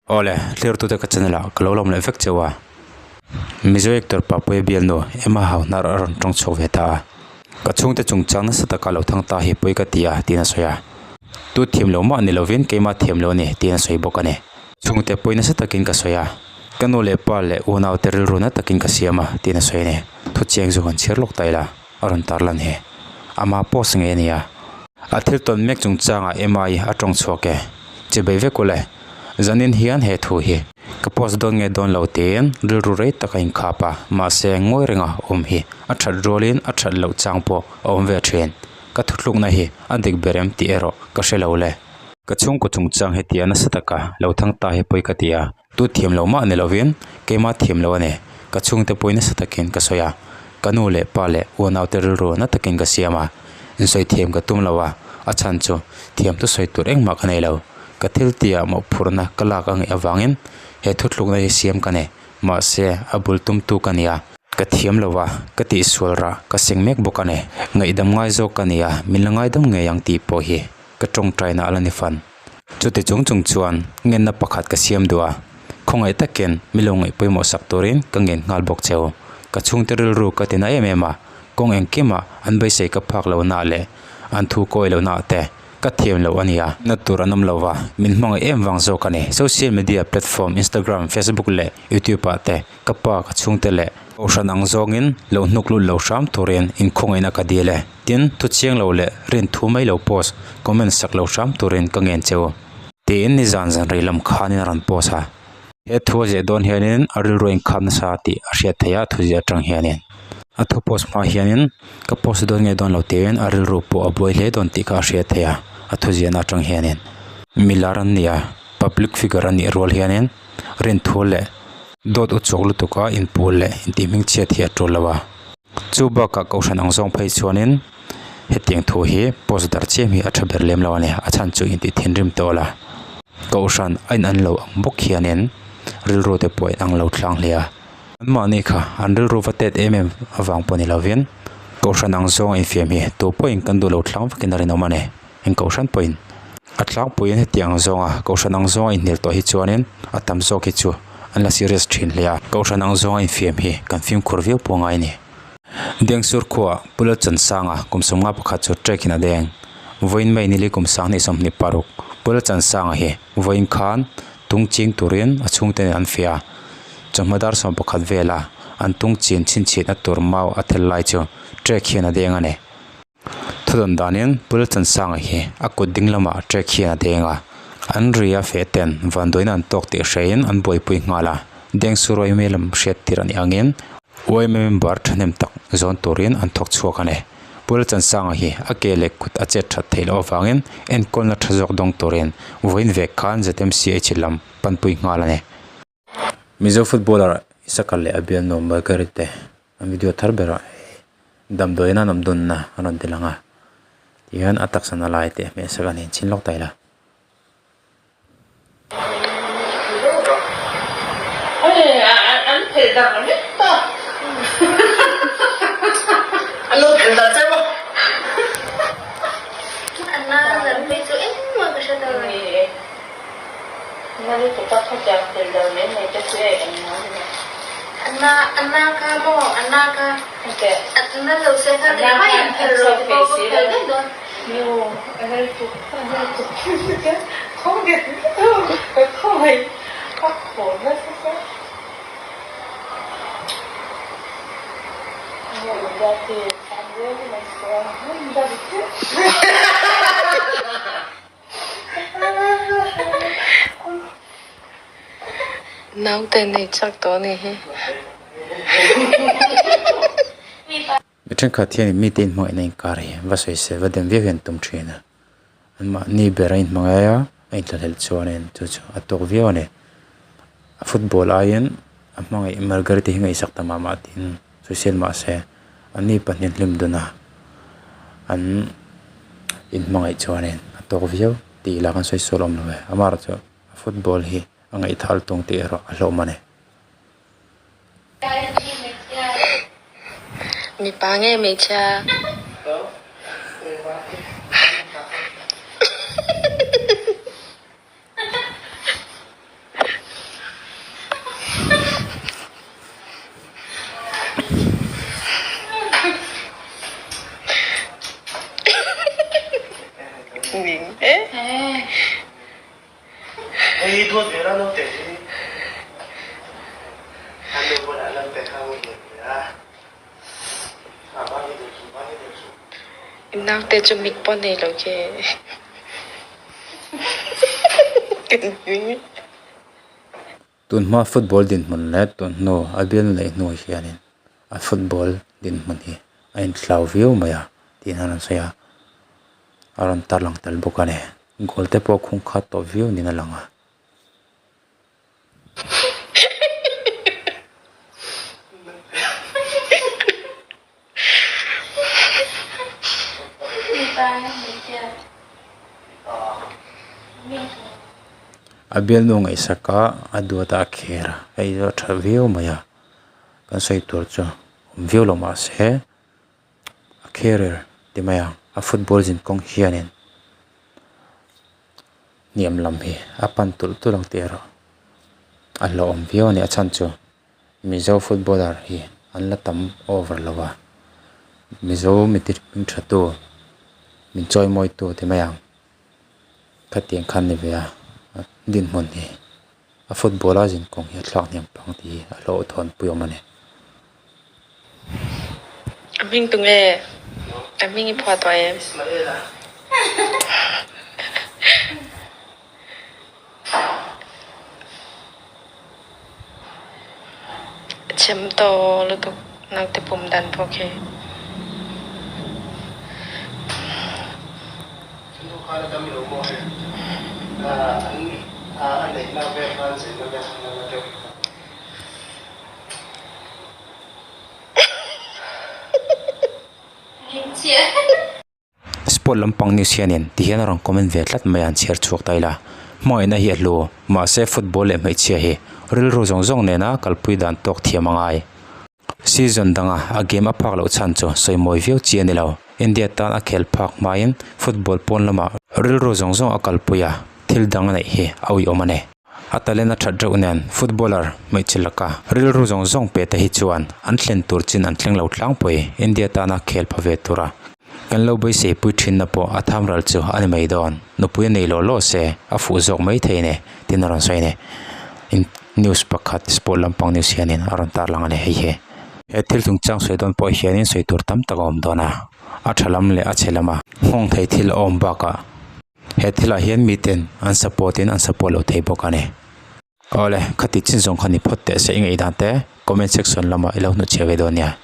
Awle, thlirtute ka channel ah ka lo lawm leh vek cheu a. Mizo actor Papuia bialnu Emma Hauhnar a rawn tawng chhuak ve ta a. Ka chhungte chungchang nasa taka lo thang ta hi pawi ka ti a tiin a sawi a. Tu thiam lo mah ni lovin keimah thiam lo a ni tiin a sawi bawk a ni. Chhungte pawi nasa takin ka sawi a. Ka nu leh pa leh unaute rilru na takin ka siam a tiin a sawi a ni. Thuchiang chu kan chhiar lawk ta ila a rawn tarlan hi. Ama post ngei a ni a. A thil tawn mek chungchangah Emma-i a tawng chhuak e. Che bei vek ule. Zanin hian he thu hi ka post dawn nge dawn lo tiin rilru rei tak a inkhap a, mahse ngawi renga awm hi a that rualin a that loh chang pawh a awm ve thin. Ka thuthlukna hi a dik ber em tih erawh ka hre lo le. Ka chhungkaw chungchang heti a nasa taka lo thang ta hi pawi ka ti a, tu thiam lo mah ni lovin keimah thiam lo a ni. Ka chhungte pawi nasa takin ka sawi a, ka nu leh pa leh uanaute rilru na takin ka siam a, insawi thiam ka tum lo a, a chhan chu thiam chu sawi tur engmah ka nei lo. Ka thil tihah mawhphurhna ka lak a ngaih avangin he thuthlukna hi siam ka nei, mahse a bul tumtu ka ni a, ka thiam lo a, ka tihsual rah ka seng mek bawk a ni. Ngaihdam ngai zawk ka ni a, min la ngaidam ngei ang tih pawh hi ka tawngtaina a la ni fan. Chuti chung chung chuan ngenna pakhat ka siam duh a, khawngaih takin mi lo ngaih pawimawh sak turin ka ngen nghal bawk cheu. Ka chhungte rilru ka ti na em em a, kawng engkimah an beisei ka phak lohnaah leh an thu kawi lohnaah te ka thiam loh a nia. Na tur an awm lo va, min hmangaih em vang zawk a ni. Social media platform Instagram, Facebook leh YouTube ah te ka pa, ka chhungte leh kohhran ang zawngin lo hnuk lut lo hram turin inkhawngaihna ka dil e. Tin, thu chiang lo leh rin thu mai lo post, comment sak lo hram turin ka ngen che u. Tiin nizan zan rei lam khanin a rawn post a. He thu a ziah dawn hianin a rilru a inkhap nasa tih a hriat theih a, thu ziah atang hianin. A thu post hma hianin ka post dawn nge dawn lo tiin a rilru pawh a buai hle dawn tih kha a hriat theih a, a thu ziahna atang hianin. Milar an ni a, public figure a nih rual hianin rin thu leh dawt u chhuak lutuk a inpul leh intih hmingchhiat hi a tul lo a. Chu bakah kohhran ang zawng phei chuanin hetiang thu hi post darh chiam hi a tha ber lem lo a ni, a chhan chu intih thinrim tawh la. Kohhran a in an lo ang bawk hianin rilru te pawh a in ang lo tlang hle a, anmahni kha an rilru va tet em em avang pawh ni lovin kohhran ang zawng a infiam hi tu pawhin kan duh lo tlang vakin a rinawm a ni, eng kohhran pawhin a tlangpuiin hetiang ang zawnga kohhran ang zawnga inhnial tawh hi chuanin a tam zawk hi chu an la serious thin hle a, kohhran ang zawnga infiam hi kan fimkhur viau pawh ngai a ni. Dengsur khuaah Pu Lalchansanga kum sawmnga pakhat chu trek in a deng. Vawiin May nili kum sanghnih 26 Pu Lalchansanga hi vawiin khan tung ching turin a chhungte nen an fiah a. Chawhma dar 11 vela an tung chin chhinchhiatna tur mau a thel lai chu trek hian a deng a ni. Thudawn danin Pu Lalchansanga hi a kut ding lamah trek hian a deng a. An ri a feh ten vanduaina an tawk tih hrein an buaipui nghal a. Dengsur Uaime lam hriat tir a nih angin Uaime member thahnem tak zawn turin an thawk chhuak a ni. Pu Lalchansanga hi a ke leh kut a chet that theih loh avangin enkawlna tha zawk dawng turin vawiin vek khan ZMCH lam panpui nghal a ni. Mizo footballer Isaka leh a bialnu Margaret te an video thar berah damdawiin an awm dunna an rawn ti lang a, tihian a taksa na lai te hmehsak a ni chhin lawk ta ila. Naute nei chak tawh a ni hi. Mi thenkhat hian mite inhmangaihna inkar hi va sawi se va dem viau hian an tum thin a anmahni ber a inhmangaih a a inthlahlel chuanin chu chu a tawk viau a ni a football aiin a hmangaih Margaret-i hi ngaihsak ta mah mah tiin sawisel mah se anni pahnih hlim dun a an inhmangaih chuanin a tawk viau tih lah kan sawi sual awm lo e amaherawhchu a football hi a ngaihthal tung tih erawh a hlauhawm a ni. Mipa nge hmeichhia? I naute chu mit pawh nei lo khi. Tunhma football dinhmun leh tunhnu a bial neih hnu hianin a football dinhmun hi a inthlau viau mai a tih an rawn sawi a a rawn tarlang tel bawk a ni goal te pawh a khung khat tawh viau niin a lang a. A bialnu ngaihsak a a duat a a kher a hei chu a tha viau mai a kan sawi tur chu awm viau lo mahse a career ti mai ang a football zin kawng hianin hniam lam hi a pan tulh tulh ang tih erawh a hlauhawm viau a ni a chhan chu. Mizo footballer hi an la tam over lo a, Mizo mi hming tha tu, min chawimawi tu ti mai ang, khatiang khan ni ve a, dinhmun hi a football a zinkawng hi a thlak hniam pang tih hi a hlauhthawn pui awm a ni. A hming tu nge? A hming i phuah tawh em? Chhem tawh lutuk naute pum dan pawh khi. Sport lampang news hianin ti hian a rawn comment ve tlat mai a an chhiar chhuak ta ila. Hmangaihna hi a hlu, mahse football leh hmeichhia hi rilru zawng zawng nena kalpui dan tawk thiam a ngai. Season danga a game a phak loh chhan chu sawi mawi viau chi a ni lo. India tan a khel phak hmain football pawn lamah rilru zawng zawng a kalpui a, thil dang a neih hi a uiawm a ni. A talent a that reuh nen footballer hmeichhe laka rilru zawng zawng pe te hi chuan an thlen tur chin an thleng lo tlangpui. India tana khel pha ve tura kan lo beisei pui thinna pawh a tham ral chu a ni mai dawn. Nupui a nei law law se a fuh zawk mai thei a ni tin a rawn sawi a ni. News pakhat sport lampang news hianin a rawn tarlang a ni hei hi. He thil chungchang sawi dawn pawh hianin sawi tur tam tak a awm dawn a, a tha lam leh a chhe lama nghawng thei thil a awm bakah He thilah hian miten an support in an support lo thei bawk a ni. Awle, khati chin zawng kha ni phawt teh se i ngaihdan te comment section lamah i lo hnutchhiah ve dawn nia.